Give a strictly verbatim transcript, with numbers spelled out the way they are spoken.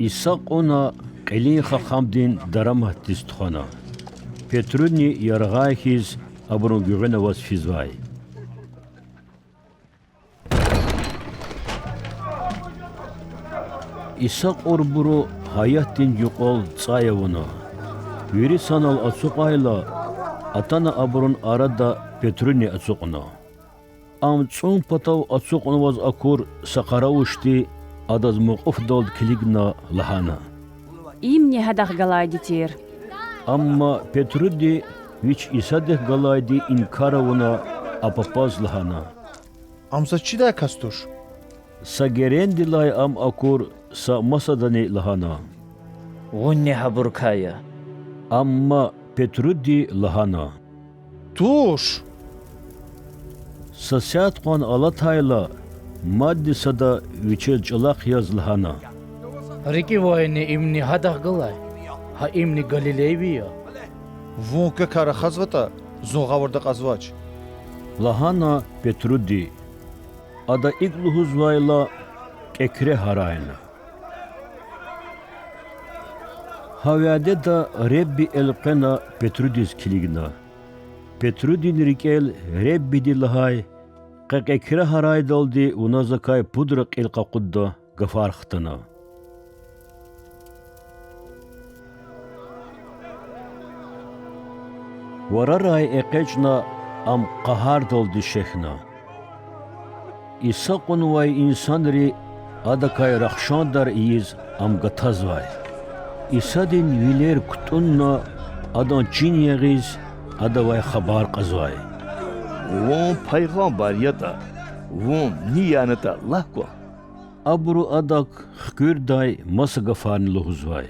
Иса кьуна кьилин хахамдин дараматдиз тухвана. Петруни яргъай хьиз абурун гуьгъуьна аваз физвай. Иса кьурбуру гьаятдин юкьвал цӀай авуна. Вири санал ацукьайла, атана абурун арада Петруни ацукьна. Ам цӀун патав ацукьнаваз акур са къаравушди адаз мукьуфдалди килигна лагьана: Имни гьадахъ галайди тир. Амма Петруди вич Исадихъ галайди инкар авуна, а папаз лагьана: Ам заз чидай кас туш. Са герендилай ам акур са масадани лагьана: Вунни гьабурукай я. Амма Петруди лагьана: Туш. Са сят къван алатайла, мадни сада вичел чӀалахъ яз лагьана: РикӀивайни имни гьадахъ галай, гьа имни галилейви я. Вун квекай рахазватӀа, зун гъавурда акьазвач,– лагьана Петруди. Ада икӀ лугьузвайла, кӀекре гьарайна. Гьа вядеда Худа элкъвена Петрудиз килигна. Петрудин рикӀел Худади лагьай: Къе кӀекре гьарайдалди вуна Закай пудра кьил къакъудда гафар хтана. Варарай экъечӀна, ам къагьардалди шехьна. Иса кьунвай инсанри Адакай рахшандар ийиз Ам гатазвай. Исадин вилер кутӀунна, Адан чин ягъиз, Адавай хабар кьазвай: Вун пайгъамбар ятӀа, Вун ни янатӀа лагь кван. Абуру Адак хкуьрдай маса гафарни лугьузвай.